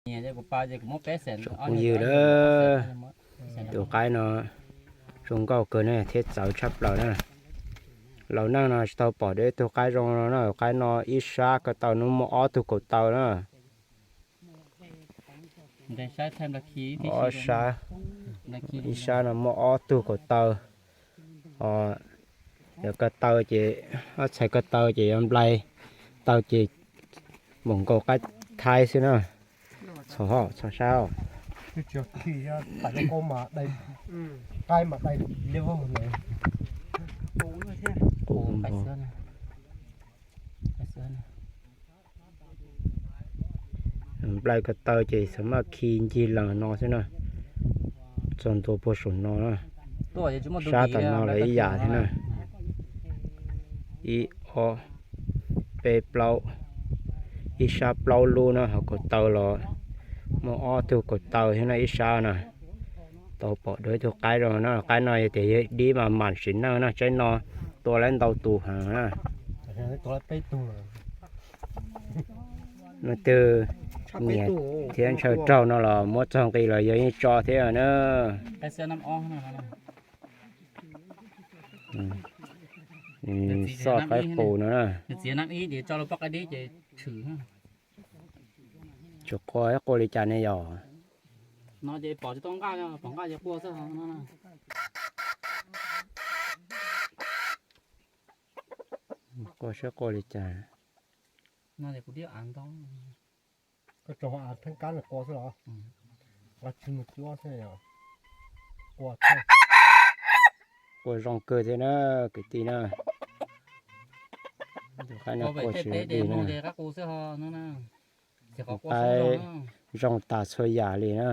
Tsoom phooj ywg, tus qaib no zoo nkauj kawg na thiab txawv tshaj plaws na. Laus neej no tsis tau pom dua ib tug qaib zoo no na. Qaib no ib sab ko taw no muaj ob tug kaum taw na. Ob sab, ib sab no muaj ob tug kaum taw. Yog ko taw ces, ob txhais ko taw ces yog nplai taw ces npaum nkaus qaib thaib xwb na. Txhos sab. Nplai ko taw ces xav maj khi ncig lees no xwb na. Txog ntua puag saum no na. Sab tom no los ib yam thiab na. Ib, ob, peb, plaub, ib sab plaub lub na, ho kaum taw los muaj ob tug kaum taw thiab na ib sab na. Tau pom dua ib tug qaib zoo na. Qaib no yog tias yog dib mas mam sim neej na, tsaib no tua lawv ntau tus heev na. Leej twg nyiam thiab ntshaw raug no los muab txog nqi los yog yeej tso thiab na. Xoj qaib qus no na. Tsuas qua, qua li cas ne yom? Qua saib qua li cas. Qua zoo kawg thiab na kwv tij na. Qaib no qua tsis li na. Qaib zoo tas txhua yam li na.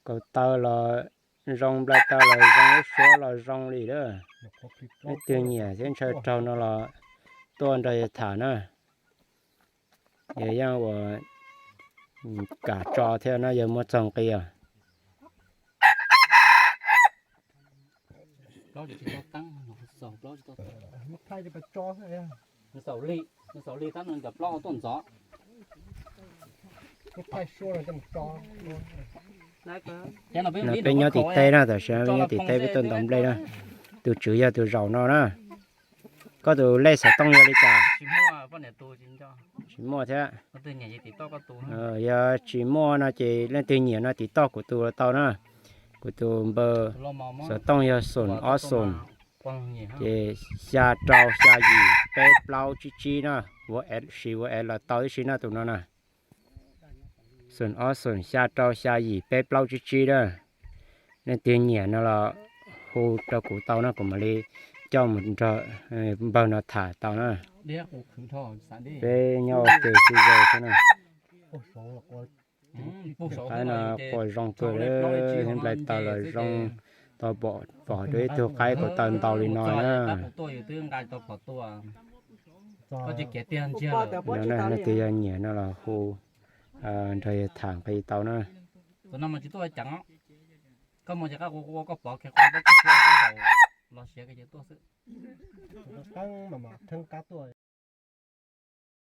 Kaum taw los zoo, nplai taw los zoo, lub suab los zoo li lawm. Leej twg nyiam thiab ntshaw raug no los tuaj nrog yawg tham na. Yawg yeej ua kam tso thiab no, yawg muab txog nqi os. No peb nyob tim teb na, tam sim no peb nyob tim teb peb tuaj ntaus nplej na. Tus tswv yog tus zaum no na. Koj tus lej xov tooj yog li cas? Tsis muaj thiab. Yog tsis muaj no ces leej twg nyiam no tim toj kuv tus los tau na. Kuv tus npawb xov tooj yog xoom ob xoom, ces xya rau xya yim peb plaub tsib tsib na. Ua siv ua es los tau tib si na tus no na. Xoom ob xoom xya rau xya yim peb plaub tsib tsib na. Leej twg nyiam no los hu rau kuv tau na, kuv mam li coj mus nrog npawg no tham tau na. Peb nyob ua ke tsis zoo xwb na. Qaib no qua zoo kawg li, nplai taws los zoo, tau pom dua ib tug qaib qua taw ntau li no na. No na, leej twg yog nyiam no los hu nrog yawg tham nqi tau na.